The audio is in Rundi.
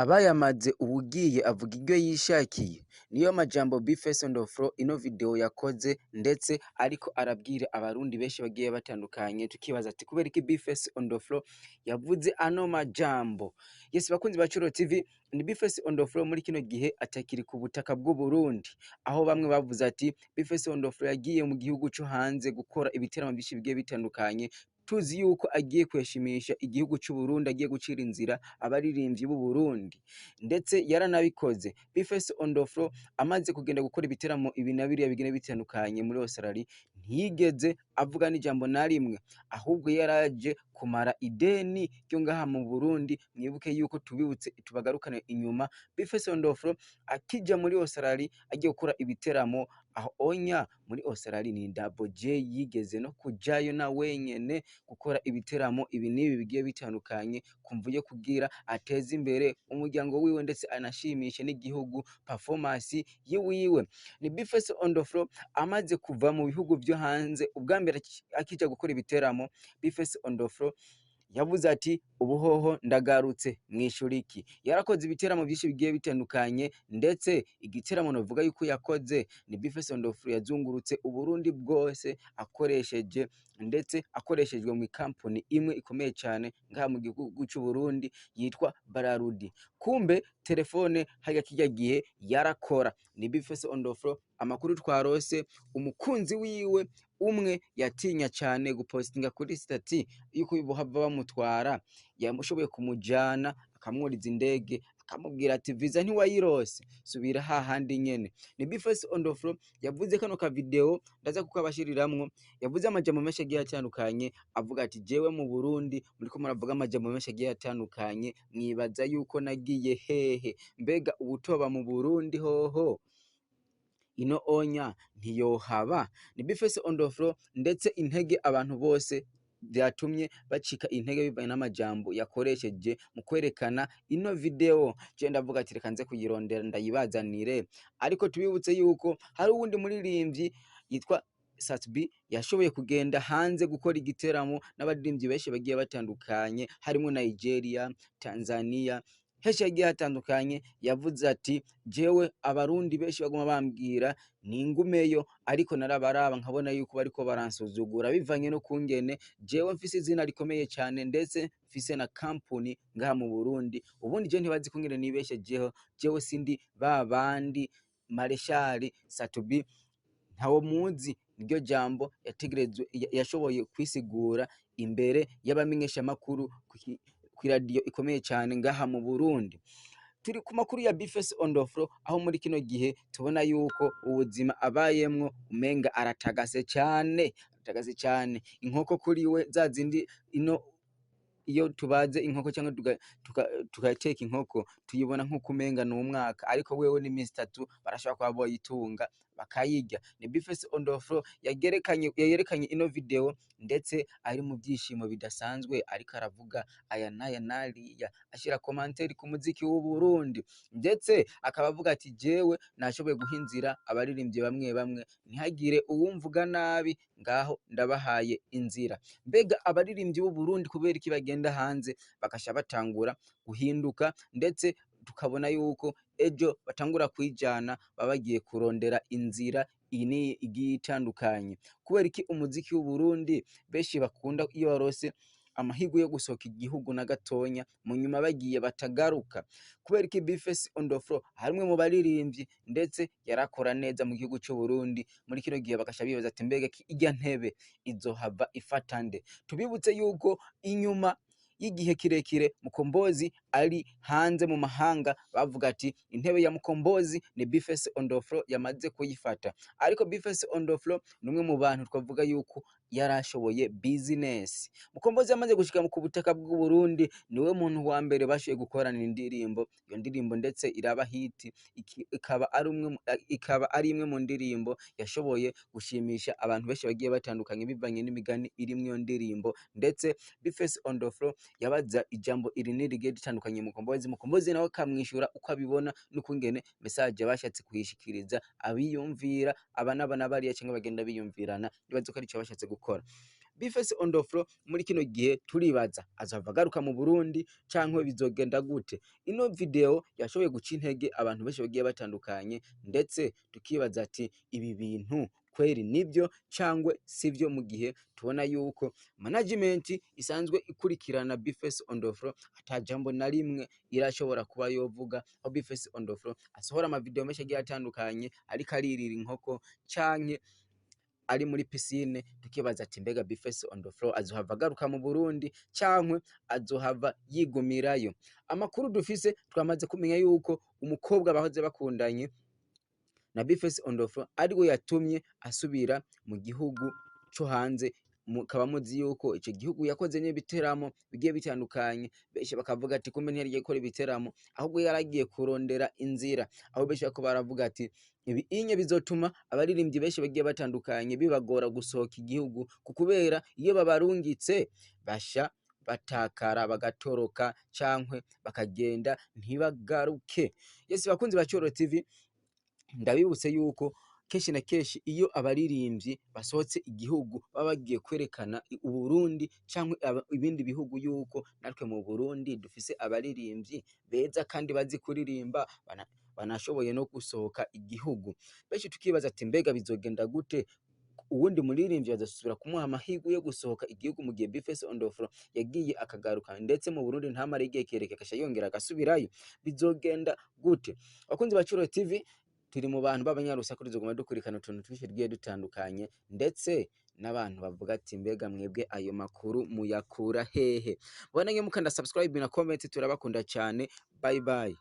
Abayamaze uwugiye avuga iryo yishakiye. Niyo majambo B-Face on the floor ino video yakoze, ndetse ariko arabwira Abarundi benshi bagiye batandukanye. Tukibaza ati: kubera iki B-Face on the floor yavuze ano majambo? Yes, bakunzi ba Curo TV, ni B-Face on the floor muri kino gihe atakiri ku butaka bw'u Burundi, aho bamwe bavuze ati B-Face on the floor yagiye mu gihugu co hanze gukora ibiteramo byinshi bigiye bitandukanye. Tuzi yuko agiye kweshimisha igihugu c'u Burundi, agiye gucira inzira abaririmbyi b'u Burundi, ndetse yaranabikoze. B-Face on the floor amaze kugenda gukora ibiteramo ibi na biriya bigenda bitandukanye muri Australia, ntiyigeze avuga n'ijambo na rimwe, ahubwo yaraje kumara ideni ryo ngaha mu Burundi. Mwibuke yuko, tubibutse, tubagarukane inyuma, B-Face on the floor akija muri Australia agiye gukora ibiteramo aho onya muri Australia, ni Double J yigeze no kujayo na wenyene gukora ibiteramo ibi n'ibi bigiye bitandukanye, kumva yo kugira ateze imbere umuryango wiwe, ndetse anashimishe n'igihugu performance yiwiwe. Ni B-Face on the floor amaze kuva mu bihugu vyo hanze ubwa mbere akija gukora ibiteramo, B-Face on the floor yavuze ati: "Ubuhoho ndagarutse mwishura iki?" Yarakoze ibiteramo byinshi bigiye bitandukanye, ndetse igiteramo novuga yuko yakoze ni B-Face on the floor yazungurutse Uburundi bwose akoresheje, ndetse akoreshejwe mu ikampuni imwe ikomeye cyane ngaha mu gihugu c'u Burundi yitwa Brarudi. Kumbe telefone harya kirya gihe yarakora. Ni B-Face on the floor, amakuru twarose, umukunzi wiwe umwe yatinya cyane gupostinga kuri status yuko bohava bamutwara, yamushoboye kumujana akamwuriza indege, akamubwira ati: "Visa ntiwayirose, subira hahandi nyene." Ni B-Face on the floor yavuze kano ka video, ndaza kukabashiriramwo. Yavuze amajambo menshi agiye atandukanye, avuga ati: "Jewe mu Burundi muriko muravuga amajambo menshi agiye atandukanye, mwibaza yuko nagiye hehe? Mbega ubutoba mu Burundi hoho ino onya ntiyohaba?" Ni B-Face on the floor, ndetse intege abantu bose vyatumye bacika intege bivanye n'amajambo yakoresheje mu kwerekana ino video. Je ndavuga ati: "Reka nze kuyirondera ndayibazanire." Ariko tubibutse yuko hari uwundi muririmbyi yitwa Sat-B yashoboye kugenda hanze gukora igiteramo n'abaririmbyi benshi bagiye batandukanye, harimo Nigeria, Tanzania, henshi hagiye hatandukanye. Yavuze ati: "Jewe Abarundi benshi baguma bambwira ningumeyo, ariko narabaraba nkabona yuko bariko baransuzugura bivanye no kungene jewe mfise izina rikomeye cyane, ndetse mfise na kampuni ngaha mu Burundi. Ubundi je ntibazi kungene nibeshejeho, jewe sindi ba bandi Mareshali Sat-B ntawo muzi." Niryo jambo yategerezwe yashoboye kwisigura imbere y'abamenyeshamakuru kw'iradiyo ikomeye cyane ngaha mu Burundi. Turi ku makuru ya B-Face on the floor, aho muri kino gihe tubona yuko ubuzima abayemwo umenga aratagase cyane, aratagase cyane. Inkoko kuri we za zindi ino, iyo tubaze inkoko cyangwa tugateka inkoko, tuyibona nk'uko umenga ni umwaka, ariko wewe n'iminsi 3 barashobora kuba boyitunga bakayirya. Ni B-Face on the floor yagerekanye, yerekanye ino video, ndetse ari mu byishimo bidasanzwe, ariko aravuga aya n'aya n'ariya, ashyira commentaire ku muziki w'u Burundi, ndetse akaba avuga ati: "Jewe nashoboye guha inzira abaririmbyi bamwe bamwe, ntihagire uwumvuga nabi, ngaho ndabahaye inzira." Mbega abaririmbyi b'u Burundi kubera iki bagenda hanze bagasha batangura guhinduka, ndetse tukabona yuko ejo batangura kwijana, baba bagiye kurondera inzira iyi n'iyi igiye itandukanye? Kubera iki umuziki w'u Burundi benshi bakunda, iyo barose amahirwe yo gusohoka igihugu na gatonya, mu nyuma bagiye batagaruka? Kubera iki B-Face on the floor harimwe mu baririmbyi, ndetse yarakora neza mu gihugu cy'u Burundi, muri kino gihe bagasha bibaza ati: "Mbega irya ntebe izohava ifata nde?" Tubibutse yuko inyuma y'igihe kirekire Mukombozi ari hanze mu mahanga, bavuga ati intebe ya Mukombozi ni B-Face on the floor yamaze kuyifata. Ariko B-Face on the floor ni umwe mu bantu twavuga yuko yarashoboye business. Mukombozi yamaze gushika ku butaka bw'u Burundi, niwe muntu wa mbere bashoboye gukorana indirimbo. Iyo ndirimbo ndetse iraba hit, ikaba ari imwe mu ndirimbo yashoboye gushimisha abantu benshi bagiye batandukanye bivanye n'imigani iri mu iyo ndirimbo. Ndetse B-Face on the floor yabaza ijambo iri n'iri rigiye ritandukanye Mukombozi, Mukombozi nawe akamwishura uko abibona n'ukungene message bashatse kuyishikiriza abiyumvira aba n'aba na bariya, cyangwa bagenda biyumvirana, nibaza ko arico bashatse gukora. B-Face on the floor muri kino gihe turibaza azohava agaruka mu Burundi canke bizogenda gute? Ino video yashoboye guca intege abantu benshi bagiye batandukanye, ndetse tukibaza ati ibi bintu kweri nibyo cangwe sivyo, mu gihe tubona yuko management isanzwe ikurikirana B-Face on the floor ata jambo na rimwe irashobora kuba yovuga, aho B-Face on the floor asohora ama video menshi agiye atandukanye ariko aririra inkoko canke ari muri piscine. Tukibaza ati mbega B-Face on the floor azohava agaruka mu Burundi cankwe azohava yigumirayo? Amakuru dufise, twamaze kumenya yuko umukobwa bahoze bakundanye na B-Face on the floor ariwe yatumye asubira mu gihugu co hanze. Mukaba muzi yuko ico gihugu yakoze n'ibiteramo bigiye bitandukanye. Benshi bakavuga ati kumbe ntiyari gukora ibiteramo, ahubwo yaragiye kurondera inzira, aho benshi bariko baravuga ati ibi inye bizotuma abaririmbyi benshi bagiye batandukanye bibagora gusohoka igihugu, kubera iyo babarungitse basha batakara, bagatoroka cankwe bakagenda ntibagaruke. Yes, bakunzi ba Coro TV, ndabibutse yuko kenshi na kenshi iyo abaririmbyi basohotse igihugu baba bagiye kwerekana Uburundi canke ibindi bihugu yuko natwe mu Burundi dufise abaririmbyi beza kandi bazi kuririmba, banashoboye no gusohoka igihugu. Benshi tukibaza ati mbega bizogenda gute? Uwundi muririmbyi bazosubira kumuha amahirwe yo gusohoka igihugu, mu gihe B-Face on the floor yagiye akagaruka, ndetse mu Burundi ntamare igihe kirekire agaca yongera agasubirayo? Bizogenda gute? Abakunzi ba Curo TV, turi mu bantu b'abanyarusaku, tuzoguma dukurikirana utuntu twinshi tugiye dutandukanye, ndetse n'abantu bavuga ati mbega mwebwe ayo makuru muyakura hehe? Mubandanye mukanda subscribe na comment. Turabakunda cyane. Bye bye.